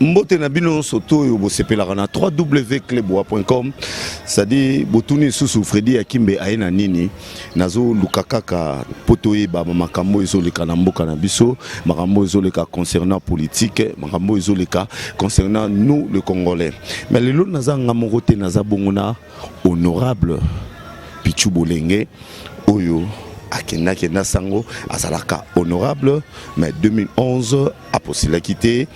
Mbote na bino nyonso to oyo bosepelaka na www.cleboa.com, c'est-à-dire botuni lisusu Fredi Akimbe aye na nini. Nazoluka kaka mpo toyeba makambo ezoleka na mboka na biso, makambo ezoleka concernant politique, makambo ezoleka concernant nous le Congolais. Mais lelo naza nga moko te, naza bongo na honorable Pichu Bolenge oyo akendaki na sango, azalaka honorable, mais 2011 aposilaki te.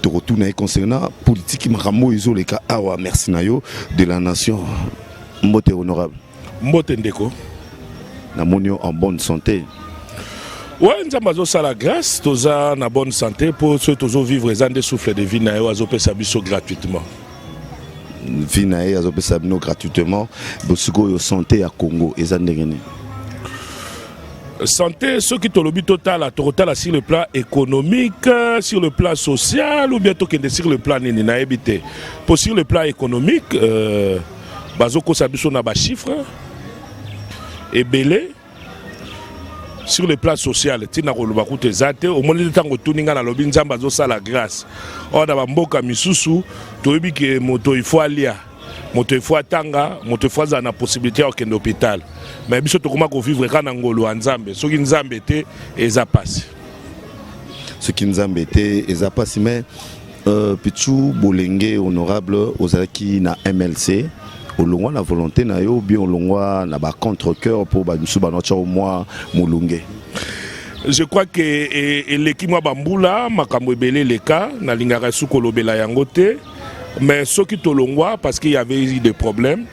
Tokotuna ye concernant politique, makambo oyo ezoleka awa. Merci na yo de la nation. Mbote, honorable. Mbote, ndeko. Namoni yo en bonne santé. Ouais, Nzambe azosala grâce, toza na bonne santé, mpo soki tozovivre, eza nde souffle de vie na ye oyo azopesa biso gratuitement. Vie na ye azopesa bino gratuitement. Bosikoyo, santé ya Congo eza ndenge nini? Santé, soki tolobi totala, tokotala sur le plan économique, sur le plan social ou bien tokende sur le plan nini, nayebi te. Po sur le plan économique, bazokosa biso na bachiffre ebele. Sur le plan social, ntina koloba kutu eza te. Omoni te, ntango otuni ngai, nalobi Nzambe azosala grâce. Oyo na bamboka misusu, toyebi ke moto ifo alia, moto ifo atanga, moto ifo azala na possibilité ya kokende hôpital. Mais biso tokoma kovivre kaka na ngolu ya Nzambe. Soki Nzambe te, eza pasi. Soki Nzambe te, eza pasi. Mais Pichu Bolenge, honorable, ozalaki na MLC, olongwa na volonté na yo, bien olongwa na bacontre cœur mpo bamisusu banotya mwa molunge? Je crois que eleki mwa bambula, makambo ebele eleka, nalingaka esu kolobela yango te. Mais soki tolongwa, parce qu'il y avait eu des problèmes.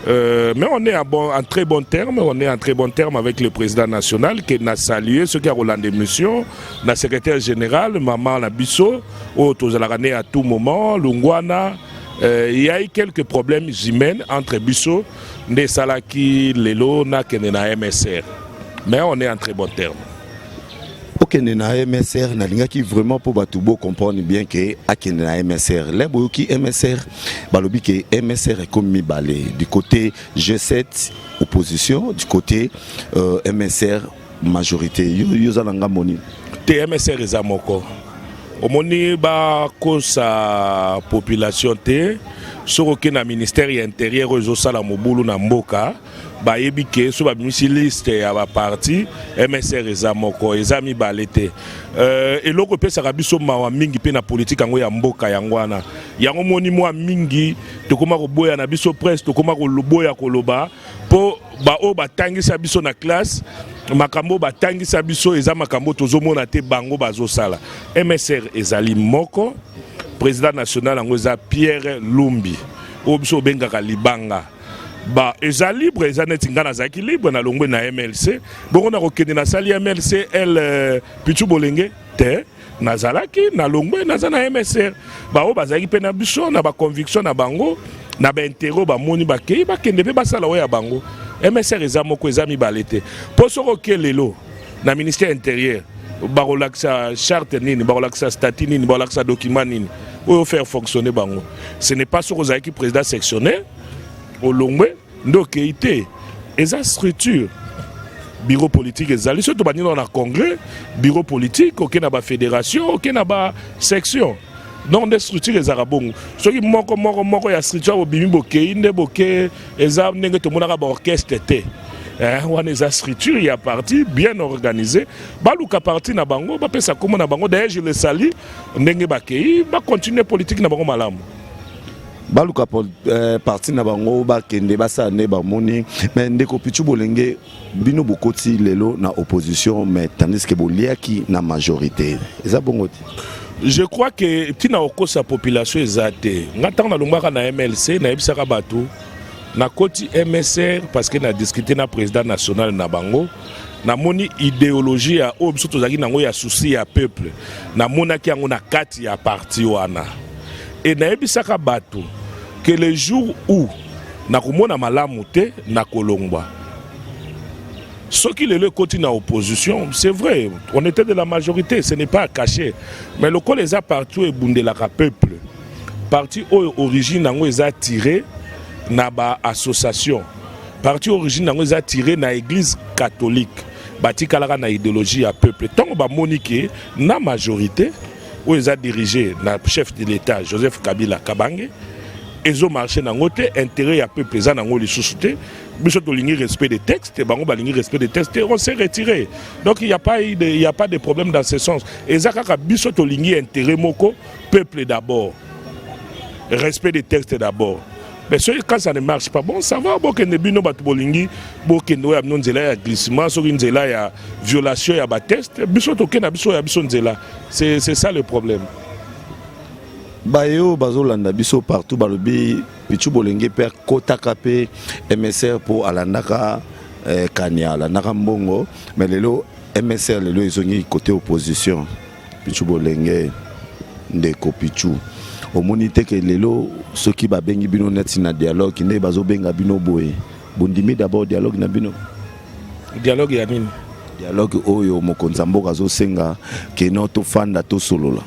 Mais on est en très bon terme, on est en très bon terme avec le président national qui a salué ce qui a Roland d'émission, la secrétaire générale, maman na biso, oyo tozalaka ne à tout moment, Lungwana. Il y a eu quelques problèmes humains entre biso, nde esalaki lelo nakende na MSR. Mais on est en très bon terme. Okende na MSR, nalingaki vraiment mpo bato bocomprendre bien ke akende na MSR. Le boyoki MSR, balobi ke MSR ekomi mibale: du côté G7, opposition, du côté MSR, majorité. Yo, yo oza na ngambo nini? Te, MSR eza moko. Omoni, bakosa population te. Soki okei na ministère ya Intérieur oyo ezosala mobulu na mboka, bayebi ke so babimisi liste ya baparti, MSR eza moko, eza mibale te. Eloko epesaka biso mawa mingi mpe na politike yango ya mboka, yango wana yango moni mwa mingi tokóma koboya na biso presse, tokóma koboya koloba, mpo baoyo batangisa biso na classe, makambo oyo batangisa biso eza makambo tozomona te bango bazosala. MSR ezali moko. Président national yango eza Pierre Lumbi, oyo biso obengaka Libanga. Ba eza libre, eza neti ngai nazalaki libre, nalongwe na MLC. Bongo nakokende nasali MLC el Pichu Bolenge te. Nazalaki, nalongwe, naza na MSR. Baoyo bazalaki mpe na biso na baconviction na bango, na baintérêt bamoni, bakei, bakende mpe basala oyo ya bango. MSR eza moko, eza mibale te. Mpo soki oke lelo na ministère Intérieur, bakolakisa charte nini, bakolakisa statut nini, bakolakisa document nini oyo faire fonctionner bango? Ce n'est pas soki ozalaki président sectionnaire, olongwe nde okei te. Eza structure, bureau politique ezali. Soki tobandi na congrès, bureau politique, oke na bafédération, oke na basection. Donc nde structure ezalaka bongo. Soki moko moko moko ya structure bobimi, bokei nde boke. Eza ndenge tomonaka baorchestre te. Wana eza structure ya parti bien organisé. Baluka parti na bango, bapesa kombo na bango. D'ailleurs, je le salue ndenge bakei, bacontinue politique na bango malamu. Baluka parti na bango, bakende basala nde bamoni. Mais ndeko Pichu Bolenge, bino bokoti lelo na opposition, mais tandis que boliaki na majorité, eza bongo te? Je crois que ntina kokosa population eza te. Nga, ntango nalongwaka na MLC, nayebisaka bato nakoti MSR parce que na discute na président national na bango, namoni idéologie ya oyo biso tozalaki nango ya souci ya peuple, namonaki yango na kati ya parti wana. E nayebisaka bato que le jour où nakomona malamu te, nakolongwa. Soki lelo ekoti na opposition, c'est vrai, on était de la majorité, ce n'est pas à cacher. Mais lokola eza parti oyo ebundelaka peuple, parti oyo origine yango eza tiré na baassociation, parti origine yango eza tiré na Église catholique, batikalaka na idéologie ya peuple. Ntango bamoni ke na majorité, Oyo eza dirigé na chef de l'État Joseph Kabila Kabange, ezomarche nango te. Intérêt ya peuple eza nango lisusu te. Biso tolingi respect des textes, bango balingi respect des textes, on s'est retiré. Donc il y a pas de problème dans ce sens. Eza kaka biso tolingi intérêt moko, peuple d'abord, respect des textes d'abord. Mais soki quand ça ne marche pas, bon, ça va, bokende bino bato bolingi, bokende oyo ya bino nzela ya glissement, soki nzela ya violation ya batexte. Biso tokende na biso ya biso nzela. C'est ça le problème. Baye oyo bazolanda biso partout balobi Pitshou Bolenge mpe akotaka mpe MSR mpo alandaka kania, alandaka mbongo. Mais lelo MSR lelo ezongi côté opposition. Pitshou Bolenge, ndeko Pitshou, omoni te ke lelo soki babengi bino neti na dialogue nde bazobenga bino boye, bondimi d'abord dialogue na bino? Dialogue ya nini? Dialogue oyo mokonzi ya mboka azosenga keno tofanda, tosolola.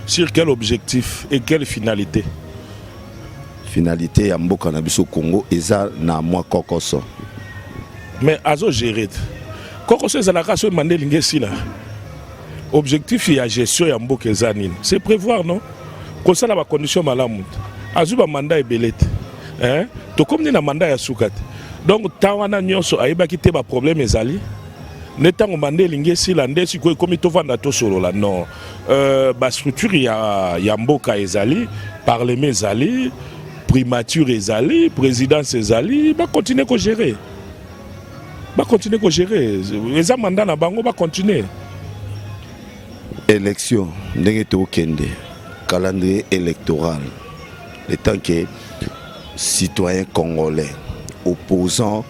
Sur quel objectif et quelle finalité? Finalité ya mboka na biso Congo eza na mwa kokoso. Mais azogérer te. Kokoso ezalaka so emanda elingi esila. Objectif ya gestion ya mboka eza nini? C'est prévoir, non? Kosala bacondition malamu te. Azwi bamanda ebele te, hein? Tokomi nde na mandat ya suka te. Donc ntan wana nyonso ayebaki te baproblème ezali nde ntango mandat elingi esila nde sikoyo ekomi tovanda tosolola? Non. Bastructure ya mboka ezali, parlement ezali, primature ezali, présidence ezali, bacontinue kogérer, bacontinue kogérer. Eza mandat na bango, bacontinue. Élection, ndenge tokende, calendrier électoral, en tant que citoyen congolais opposant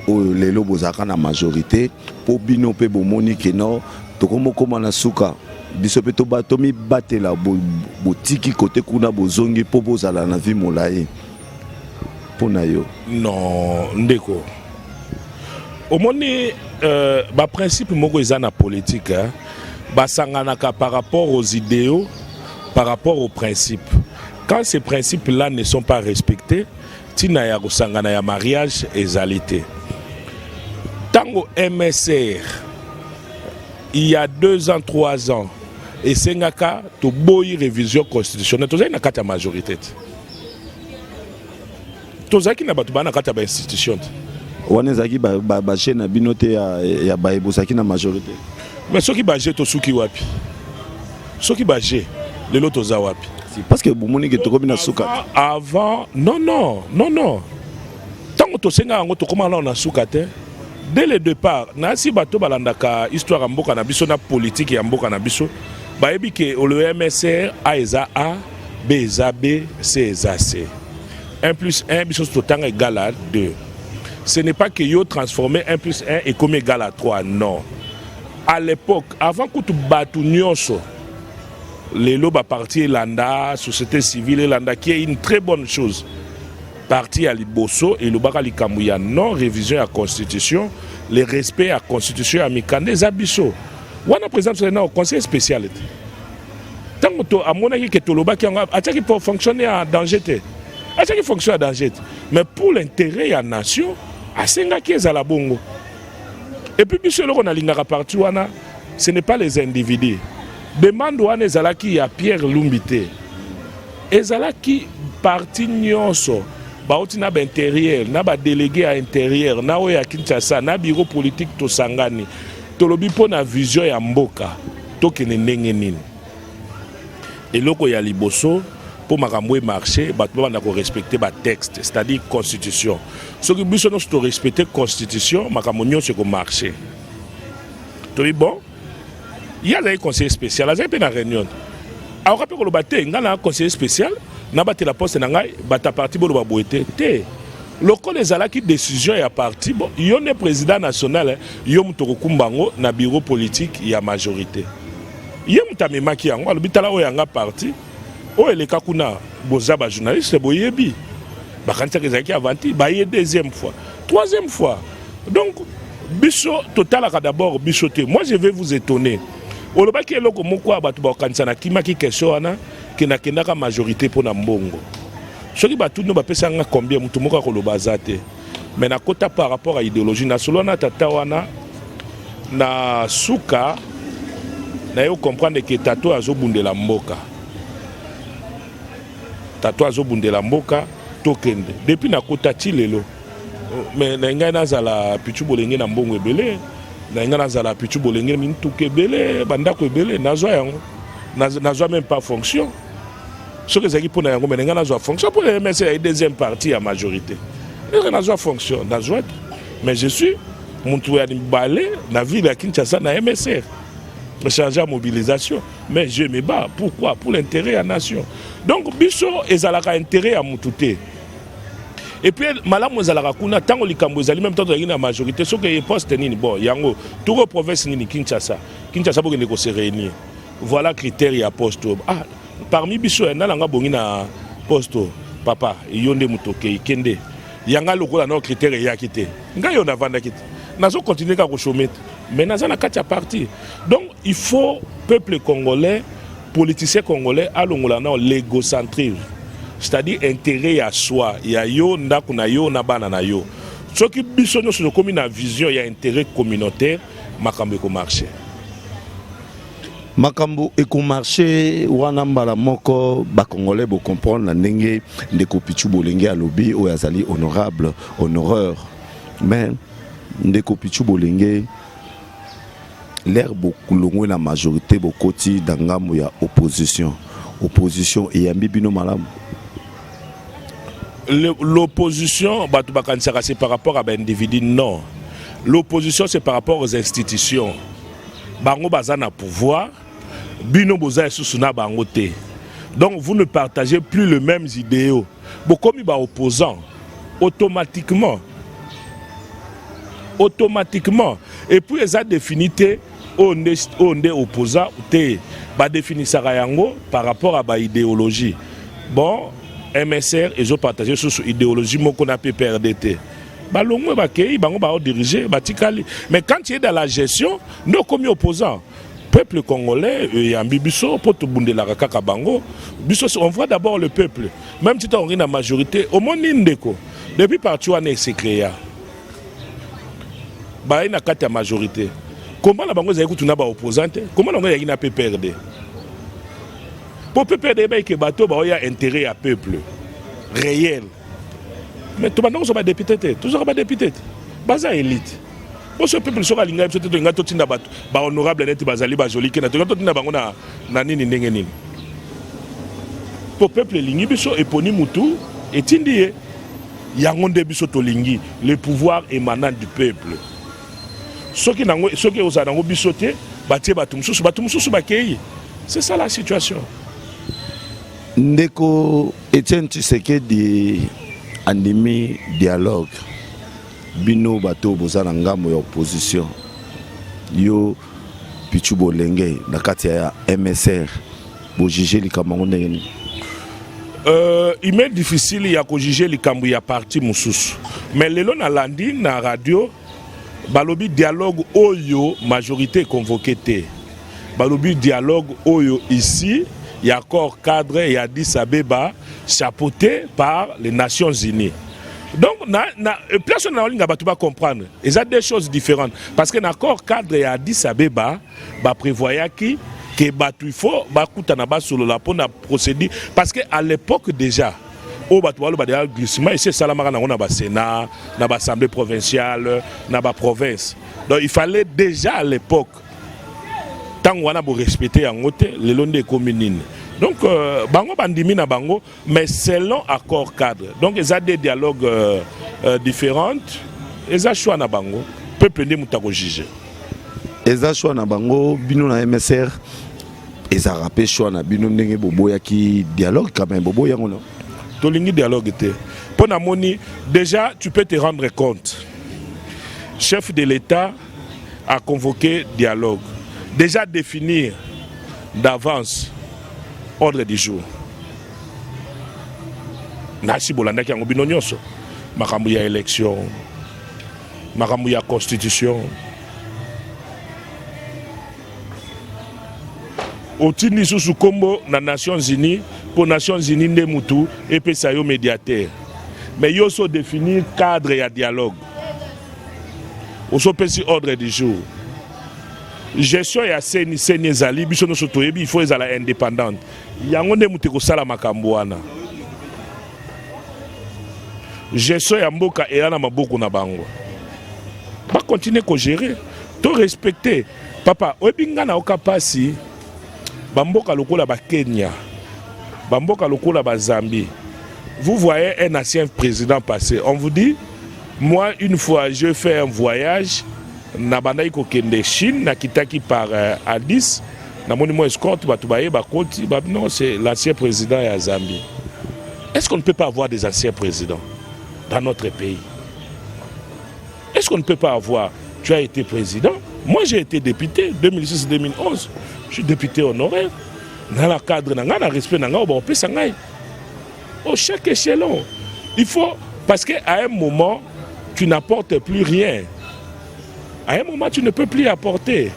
oyo lelo bozalaka na majorité, mpo bino mpe bomoni keno tokomokóma na suka, biso mpe tomibatela, botiki kote kuna, bozongi mpo bozala na vie molai mpo na yo? Non, ndeko, omoni baprincipe moko eza na politique, hein? Basanganaka par rapport aux idéaux, par rapport aux principes. Quand ces principes là ne sont pas respectés, ntina ya kosangana ya mariage ezali te. Ntango MSR, il y a 2 ans, 3 ans, esengaka toboyi révision constitutionnelle, tozali na kati ya majorité te, tozalaki na bato baa na kati ya bainstitution te. Wana ezalaki baje na bino te ya baye bozalaki na majorité? Mais soki baje, tosuki wapi? Soki baje, lelo toza wapi? Parce que bomoni ke tokomi na suka. Avant, non, non, non, non. Ntango tosenga yango, tokóma nano na suka te. Dès le départ, nasi bato balandaka histoire ya mboka na biso na politique ya mboka na biso bayebi ke le MSR, A eza A, B eza B, C eza C. 1 plus 1, biso totanga, égal à 2. Ce n'est pas que yo transformer 1 plus 1 ekomi égal à 3, non. À l'époque, avant kutu bato nyonso lelo baparti elanda, société civile elanda, qui est une très bonne chose, parti ya liboso elobaka likambo ya non révision ya constitution, le respect ya constitution, ya mikanda, eza biso wana. Président tozali na conseil spécial te. Ntango to amonaki ke tolobaki yango, atiaki pour fonctionner ya danger te, atiaki fonction ya danger te, mais pour l'intérêt ya nation asengaki ezala bongo. Et puis biso, eloko nalingaka parti wana, ce n'est pas les individus. Demande wana ezalaki ya Pierre Lumbi te, ezalaki parti nyonso. Bauti na baintérieur, na badélégué ya intérieur, na oyo ya Kinshasa, na bureau politique, tosangani, tolobi mpo na vision ya mboka tokende ndenge nini. Eloko ya liboso mpo makambo emarche, bato babanda korespecte batexte, c'est-à-dire constitution. Soki biso nyonso torespecte constitution, makambo nyonso ekomarche. Toyi bon, ye azali conseiller spécial, azali mpe na réunion, akoka mpe koloba te: ngai na conseiller spécial, nabatela poste na ngai, bato ya parti boloba boye te. Te, lokola ezalaki décision ya parti, bon, yo nde président national, yo moto okokumba yango na bureau politique ya majorité. Ye moto amemaki yango, alobi: tala oyo yanga parti, oyo eleka kuna. Boza bajournaliste, boyebi, bakanisaka ezalaki aventure. Baye deuxième fois, troisième fois. Donc biso totalaka d'abord biso te. Moi, je vais vous étonner. Olobaki eloko moko ya bato bakokanisa nakimaki question wana, ke nakendaka majorité mpo na mbongo. Soki batuni bapesanga combien, motu moko akoloba aza te. Mais nakota par rapport à idéologie. Nasolo wana, tata wana na suka. Naye comprendre que tata oyo azobundela mboka. Tata oyo azobundela mboka, tokende. Depuis nakota ti lelo. Mais na ngai nazala Pichu Bolenge na mbongo ebele, na ngai nazala Pichu Bolenge mituka ebele, bandako ebele, nazwa yango. Nazwa même pas fonction. Soki ezalaki mpo na yango, mais na ngai nazwa fonction mpo na MSC ya deuxième partie ya majorité. Eke nazwa fonction, nazwa te. Mais je suis mutu ya mibale na ville ya Kinshasa na MSR. Chargé à mobilisation, mais je me bats. Pourquoi? Pour l'intérêt ya nation. Donc biso ezalaka intérêt ya mutu te. Et puis malamu ezalaka kuna ntango likambo ezali, même tango tozalaki na majorité, soki eye poste nini, bon yango toko province nini, Kinshasa, Kinshasa bokende ko se réunir, voilà critère ya poste. Ah, parmi biso ya nalanga bongi na poste, papa yo nde moto okei, kende yanga lokola na critère eyaki te, ngai yo navandaki te, nazo continuer kaka kochômer te, mais naza na kati ya parti. Donc il faut peuple congolais, politicien congolais alongola nao l'égocentrisme, c'est-à-dire intérêt ya soi, ya yo, ndako na yo na bana na yo. Soki biso nyonso tokomi na vision ya intérêt communautaire, makambo ekomarcher. Makambo ekomarcher wana mbala moko bacongolais bocomprendre na ndenge ndeko Pichu Bolenge alobi, oyo azali honorable honoreur. Mais ndeko Pichu Bolenge, l'heure bolongwe na majorité, bokoti na ngambo ya opposition, opposition eyambi bino malamu? L'opposition, bato bakanisaka c'est par rapport à baindividu. Non, l'opposition, c'est par rapport aux institutions. Bango baza na pouvoir, bino boza lisusu na bango te. Donc vous ne partagez plus les mêmes idéaux, bokomi baopposant automatiquement, automatiquement. Et puis eza défini te oyo nde opposant te. Badéfinisaka yango par rapport à baidéologie. Bon, MSR ezopartage susu idéologie moko na PPRD te. Balongwe, bakei, bango baodirige, batikali. Mais quand tu es dans la gestion nde okomi opposant. Peuple congolais eyambi biso mpo tobundelaka kaka bango. Biso, on voit d'abord le peuple, même ti ntango na majorité. Omoni ndeko, depuis parti wana ese créa, baye na kati ya majorité, komba na bango ezali kutu na baopposant te. Komba na bango ezalaki na PPRD, mpo PPRD eyebaki ke bato baoya intérêt ya peuple réel. Mais tobanda kozwa badéputé te, tozwaka badéputé te, baza élite. Boso peuple soki alingai biso te, tolingai totinda bato bahonorable neti bazali bajoli ke na tolingai totinda bango na nini, ndenge nini? Mpo peuple elingi biso, eponi mutu, etindi ye. Yango nde biso tolingi, le pouvoir émanant du peuple. Soki nango, soki ozala nango biso te, batie bato mosusu, bato mosusu bakei. C'est ça la situation. Ndeko Etienne Tshisekedi andimi dialogue. Bino bato boza na ngambo ya opposition, yo Pichu Bolenge na kati ya MSR, bojuge likambo yango ndenge nini? Il m'est difficile ya kojuge likambo ya parti mosusu, mais lelo nalandi na radio, balobi dialogue oyo majorité convoqué te. Balobi dialogue oyo ici ya accord cadre ya Addis Abeba, chapeauté par les Nations Unies. Donc na place oyo naolinga bato bacomprendre, eza deux choses différentes, parce que na accord cadre ya Addis Abeba, baprévoyaki ke bato il faut bakutana, basolola mpona procédure, parce que à l'époque déjà oyo bato baloba deja glissement esi esalamaka nango na basénat, na baassemblée provinciale, na baprovince. Donc il fallait déjà à l'époque, ntango wana borespecte yango te, lelo nde ekomi nini? Donc bango bandimi na bango, mais selon accord cadre. Donc eza des dialogues différentes. Eza choix na bango, peuple nde moto akojuge. Eza choix na bango. Bino na MSR, ezalaka mpe choix na bino ndenge boboyaki dialogue quand même? Boboyi yango no? Tolingi dialogue te, mpo namoni déjà, tu peux te rendre compte, chef de l'État a convoqué dialogue, déjà définir d'avance ordre du jour. Nasi bolandaki yango bino nyonso, makambo ya élection, makambo ya constitution. Otindi lisusu nkombo na Nations Unies, mpo Nations Unies nde mutu epesa yo médiateur. Mais yo so définir cadre ya dialogue, osopesi ordre du jour. Gestion ya CENI, CENI ezali biso nyonso toyebi, il faut ezala indépendante. Yango nde moto ekosala makambo wana. Gestion ya mboka eya na maboko na bango, bacontinue kogérer, to respecter. Papa, oyebi nga nayoka mpasi, bamboka lokola bakenya, bamboka lokola bazambie, vous voyez un ancien président passé, on vous dit: moi, une fois je fais un voyage, nabandaki kokende Chine, nakitaki par Addis, namoni mwa escorte, bato baye, bakoti ba, non, c'est l'ancien président ya Zambie. Est-ce qu'on ne peut pas avoir des anciens présidents dans notre pays? Est-ce qu'on ne peut pas avoir? Tu as été président, moi j'ai été député 2006-2011, je suis député honoraire na la cadre na ngai, na respect na ngai oyo baopesa ngai au chaque échelon. Il faut, parce que à un moment tu n'apportes plus rien, à un moment tu ne peux plus apporter.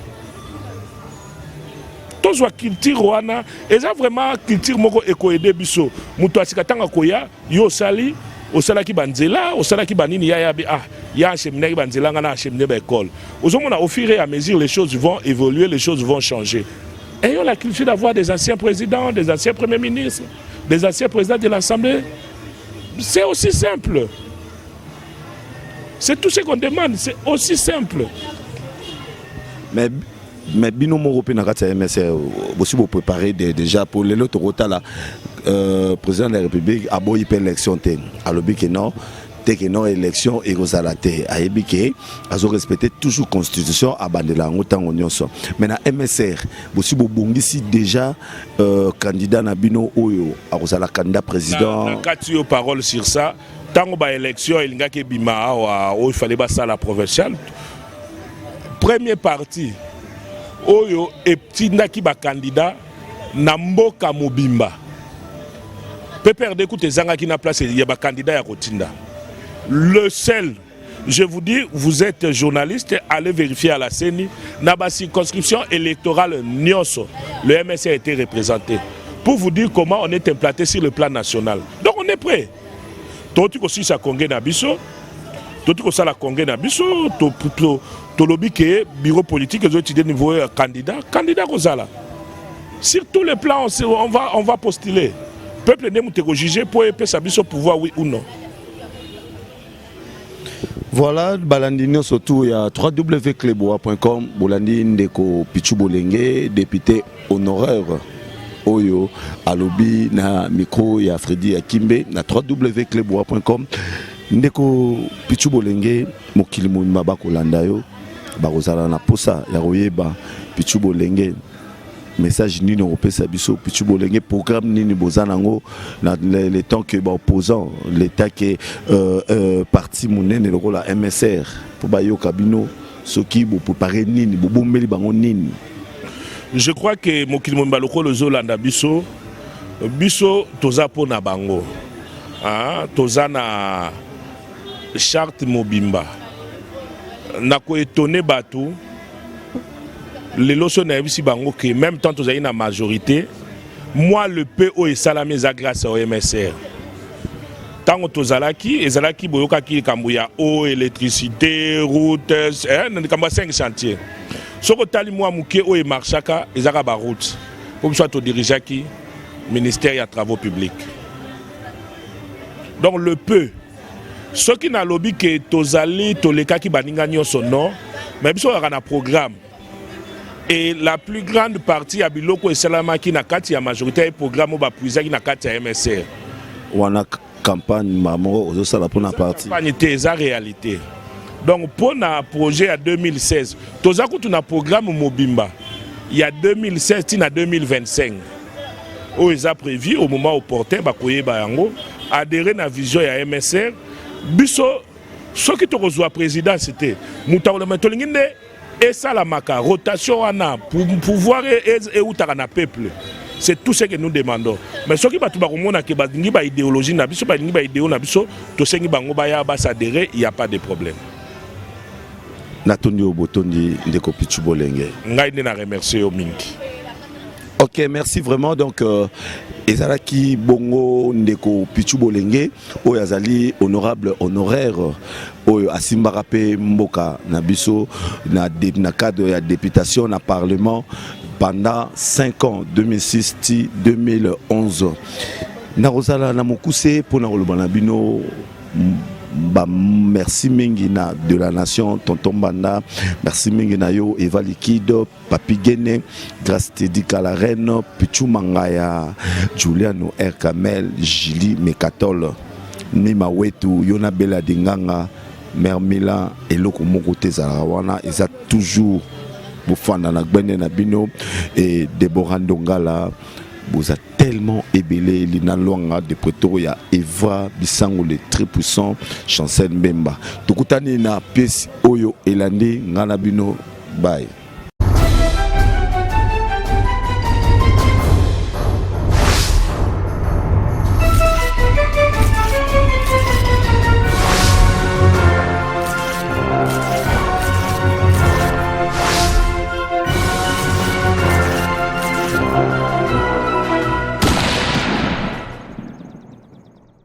Tozwa culture wana, eza vraiment culture moko ekoaider biso. Moto asika ntango akoya, yo osali, osalaki banzela, osalaki banini, ya ya ah, ya acheminaki banzela, nga na achemine baécole. Ozomona, au fur et à mesure, les choses vont évoluer, les choses vont changer. Ayons la culture d'avoir des anciens présidents, des anciens premiers ministres, des anciens présidents de l'Assemblée. C'est aussi simple, c'est tout ce qu'on demande, c'est aussi simple. Mais bino moko mpe na kati ya MSR, bosi bopréparé déjà pour lelo? Tokotala, président de la République aboyi mpe élection te, alobi ke non te, ke non, élection ekozala te. Ayebi ke azorespecte toujours constitution, abandela yango ntango nyonso. Mais na MSR, bosi bobongisi déjà candidat na bino oyo akozala candidat président? Na kati yo parole sur ça, ntango baélection elingaki ebima awa, oyo fallait basala provincial, premier parti oyo etindaki bacandidat na mboka mobimba, PPRD kuta ezangaki na place ya bacandidat ya kotinda. Le seul, je vous dis, vous êtes journaliste, allez vérifier à la CENI, na bacirconscription électorale nyonso, le MSC a été représenté, pour vous dire comment on est implanté sur le plan national. Donc on est prêt. Toti kosilisa congrès na biso, toti kosala congrès na biso, tolobi ke bureau politique ezoétudie niveau ya candidat. Candidat kozala sur tous les plans, on va postuler. Peuple nde moto ekojuge mpo epesa biso pouvoir, oui ou non. Voilà, balandi nyonso tu ya www.cleboa.com, bolandi ndeko Pichu Bolenge, député honoraire, oyo alobi na micro ya Fredi Akimbe na www.cleboa.com. Ndeko Pichu Bolenge, mokili mobimba bakolanda yo, bakozala na posa ya koyeba Pichu Bolenge, message nini okopesa biso? Pichu Bolenge, programme nini boza nango na le temps que baopposant l'état ke parti monene lokola MSR, mpo bayoka bino soki boprépare nini, bobombeli bango nini? Je crois que mokili mobimba lokola ozolanda biso, biso toza mpo na bango. Ah, toza na charte mobimba. Na koétonner bato lelo so nayebisi bango ke même temps tozali na majorité, moi le peu oyo esalami eza grâce au MSR. Ntango tozalaki, ezalaki, boyokaki likambo ya eau, électricité, route, likambo ya 5 chantier. Soki otali mwa moke oyo emarchaka, ezaka baroute, mpo biso todirigeaki ministère ya travaux publics. Donc le peu, soki nalobi ke tozali, tolekaki baninga nyonso, non, mais biso kaka na programme, et la plus grande partie ya biloko esalamaki na kati ya majorité ya programme oyo bapuisaki na kati ya MSR. Wana campagne moko ozosala mpona parti? Campagne te, eza réalité. Donc mpo na projet ya 2016, toza kutu na programme mobimba ya 2016 ntina 2025 oyo eza prévu. Au moment opportun bakoyeba yango. Adhérer na vision ya MSR. Biso soki tokozwa présidence te, moto akolema, tolingi nde esalamaka rotation wana, pouvoir eutaka na peuple. C'est tout ce que nous demandons. Mais soki bato bakomona ke balingi baidéologie na biso, balingi baidéo na biso, tosengi bango baya baadhérer, il y a pas de problème. Natondi oyo botondi, ndeko Pichu Bolenge. Ngai nde na remercie yo mingi. Ok, merci vraiment. Donc, Ezalaki bongo ndeko Pichu Bolenge oyo azali honorable honoraire oyo asimbaka mpe mboka na biso na, na cadre ya députation na parlement pendant 5 ans, 2006 ti 2011. Nakozala na mokuse mpo na koloba na bino ba merci mingi na de la nation, tonton Banda, merci mingi na yo Eva Liquide, Papi Gene, Grace Teddy la reine, Pichu Mangaya, Giuliano R Kamel, Julie Mekatol, Nima Wetu, Yona Bella Dinganga, Mère Mila, eloko moko te ezalaka wana, eza toujours bofanda na gbende na bino et Deborah Ndongala. Boza tellement ebele. Lina Lwanga de Pretoria, Eva Bisango le très puissant, Chancel Mbemba. Tokutani na pièce oyo elandi. Nga na bino, bye.